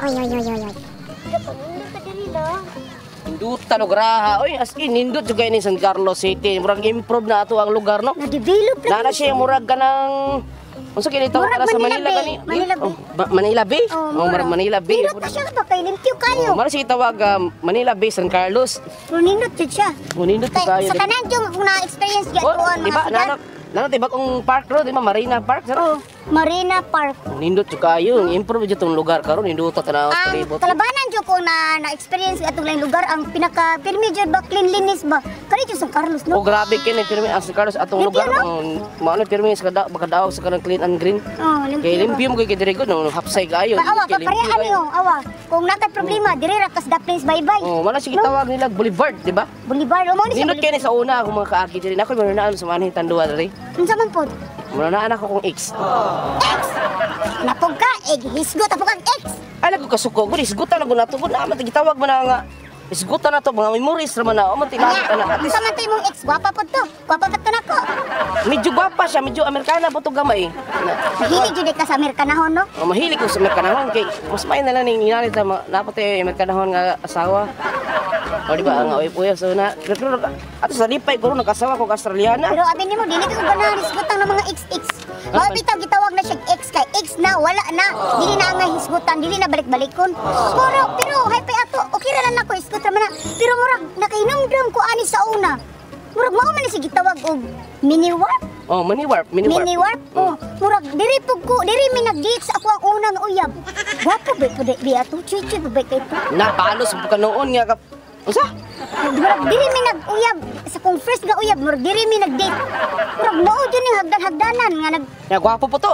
Oy, oy, oy, oy, oy. Nindot ka diri lang. Ninduta no graha. Oy, as in nindot jud kay ni San Carlos City. Murag improve na ato ang lugar, no. Na-develop Nana siya yung murag kanang unsa kini tawag Murag kana sa Manila Manila Bay. gani? Manila Bay. Oh, Manila Bay. Oh, Oh, murag Manila Bay. Nindot na siya ba kay limpyo kayo. Oh, mara siya tawag Manila Bay San Carlos. Pero nindot jud siya. Oh, nindot Kay, kayo. sa tanan jud kung na-experience gyud Oh, atuan di mga ba? syudad. Nana nana di ba kung park road, di ba Marina Park? Sir? Oh, Marina Park. Oh, nindot jud kayo. Improve jud tong lugar karon, nindot tanaw sa Ang palibot. kalabanan jud ko na na-experience atong laing lugar ang pinaka pirmi jud ba cleanliness ba. Kani jud San Carlos, Oh, no? grabe kini pirmi ang San Carlos atong Limpyo, lugar. no? Oh, mao na pirmi sa kada makadaog sa kanang clean and green. Oh, limpyo. Kay ba? limpyo mo kay diri ko no, hapsay kaayo. Ba, awa, Kay limpyo paparehan kayo. niyo, awa. Kung natay problema, diri ra kas da place, bye-bye. Oh, wala siya gitawag nila Boulevard, di ba? Boulevard, o mo ni siya. Nindot kini sa una akong mga kaagi diri. Nako manunaan sa manhing tanduwa diri. Unsa man pod? Manunaan ako kong ex. Ex! Napog ka, eh, hisgot ako kang ex. Ay lago kasuko, gud isgutan na gud nato gud na man gitawag mo na nga. Isgutan na to mga memories ra man na. O man tinawag Anya, na. At least unsa man to imong ex? Gwapa pod to. Gwapa pa to nako. medyo gwapa siya, medyo Amerikana po to gamay. Na, Mahilig jud ka sa Amerikanahon, no? oh, mahilig ko sa Amerikanahon kay mas may na lang ning inalit na napatay yung Amerikanahon nga asawa. O di ba ang away po so na pero ato sa lipay ko nakasawa ko ka Australiana. Pero abi nimo dili ko ganahan hisgutan ng mga ex-ex. Mao bitaw gitawag na siya ex kay ex na wala na. Dili na nga hisgutan, dili na balik-balikon. Pero pero hay pa ato, okay ra lang nako hisgut ra man na. Pero murag nakahinumdum ko ani sa una. Murag mao man ni siya gitawag og mini warp. Oh, mini warp, mini warp. Mini warp. Oh, murag diri pug ko, diri mi nag-date sa ako ang unang uyab. Gwapo ba pud bi ato? Chuy chuy ba kay to? Napalos ka noon nga ka. Unsa? Murag diri mi nag-uyab sa kong first nga uyab, murag diri mi nag-date. Murag mao jud ning hagdan-hagdanan nga nag Ya gwapo po to.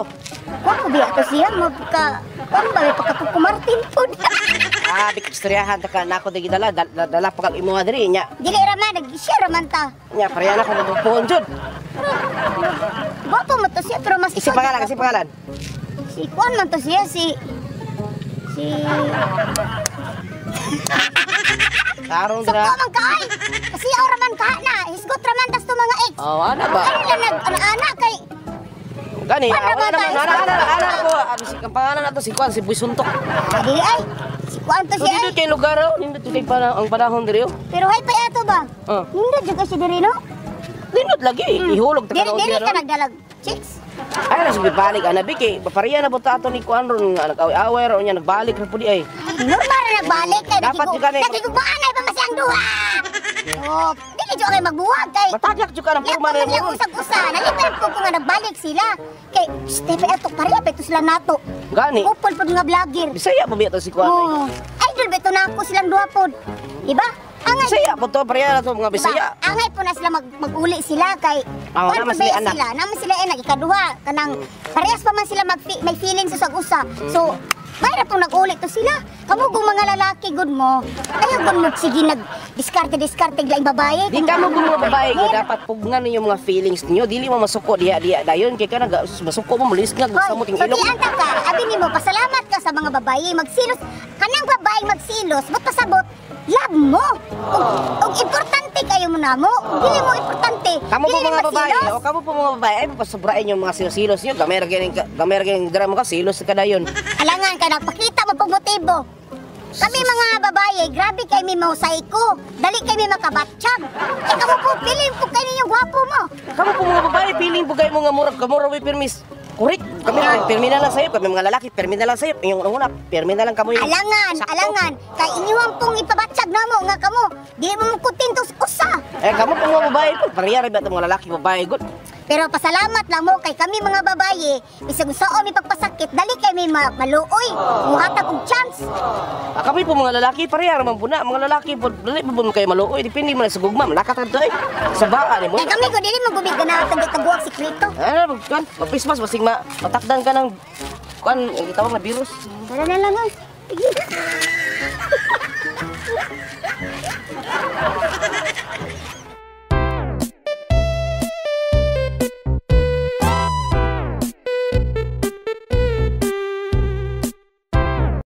Gwapo biya to siya, magka kuan ba may pagka-Martin pod. Ah, bik istoryahan ta ka nako di gidala dala, dala pa kag imuha diri nya. Dili ra man nag-share ra man ta. Nya pareha na ko magpuon jud. Gwapo mo to siya pero mas Isa pangalan, kasi pangalan. Si kuan man to siya si si Karon Suko dira. man kaay. Kasi ra man ka na, hisgot ra man tas to mga ex. Oh, ana ba? Ano lang nag ana kay Gani, Ano ah, ba wala naman, tayo? ana ana ana ko, ang pangalan nato si Kwan, si Boy Suntok. Ah, dili ay. Si kuan to So siya. dito Ay. kay lugar oh, nindot kay pa ang panahon diri oh. Pero hay pa ato ba? Oh. Nindot jud kasi diri no? Nindot lagi, ihulog ta Diri karon diri diri. ka nagdalag chicks. Ay na sige balik ana bi kay papareha na po ta ato ni Kwan ron nga nag-away-away ron niya nagbalik ra pud di ay. Normal ra nagbalik kay Dapat jud ka na- nakigugmaan pa masiyang duha. Oh, dili jud kay magbuwag kay Matagak jud ka ng Lapo porma man na lang mo. usag-usa. Nalipay po ko nga nagbalik sila. Kay, Stephen, ato pareha pa ito sila nato. Gani. Upol pod nga vlogger. Bisaya pa biya to si Kwan. eh. Oh, idol ba ito na ako silang duha pod. Diba? Angay, Bisaya po to, pareha na to mga diba? Bisaya. Angay po na sila mag-uli sila kay Ah, kuwan naman po ba sila anak. sila. Naman sila anak ikaduha kanang parehas pa man sila mag may feelings sa usag-usa. So, mayra pong nag-uli to sila. Kamo kung mga lalaki gud mo. Ayaw gud mo sige nag diskarte diskarte laing babae. Di ka mo kung mga babae ko dapat pugnan ninyo mga feelings niyo. Dili mo masuko diha diha dayon kay kana masuko mo mulis nga gusto mo ting Hoy, ilong. so di ka, abi nimo pasalamat ka sa mga babae magsilos. Kanang babae magsilos, but pasabot love mo. Ug importante kayo mo na mo. Dili mo importante. Kamo po Dili mga babae, magsilos. o kamo po mga babae, ay pasobrain yung mga silos-silos niyo. Gamera ganing gamera ganing drama ka silos ka dayon. Alangan ka nagpakita mo pong motibo. Kami mga babae, grabe kay mi mosaico. Dali kay mi makabatsyag. Eh kamo po, piling po kayo ninyong gwapo mo. Kamo po mga babae, piling po kayo mga murag kamo ra permis. Correct. Kami pirmi na lang sayo, kami mga lalaki, pirmi na lang sayo. Yung una, pirmi na lang kamo yung Alangan, sakto. alangan. Kay inyuang pong ipabatsyag na mo nga kamo. Dili mo mukutintos usa. Eh kamo po mga babae, po, pareha ra ba itong mga lalaki babae good. Pero pasalamat lang mo kay kami mga babae, bisag unsaon mi pagpasakit, dali kay mi maluoy, muhatag og chance. Ah, kami po mga lalaki, pareha ra man po na. Mga lalaki po, dali po po kayo maluoy. Depende man sa gugma, malakat to eh. Sa baa ni mo. Kay kami ko dili mo gubig ganahan tag tag sikreto. Ano, kan, mag-Christmas, basig matakdan ka ng, kan, ang gitawag na virus. Tara na lang oy.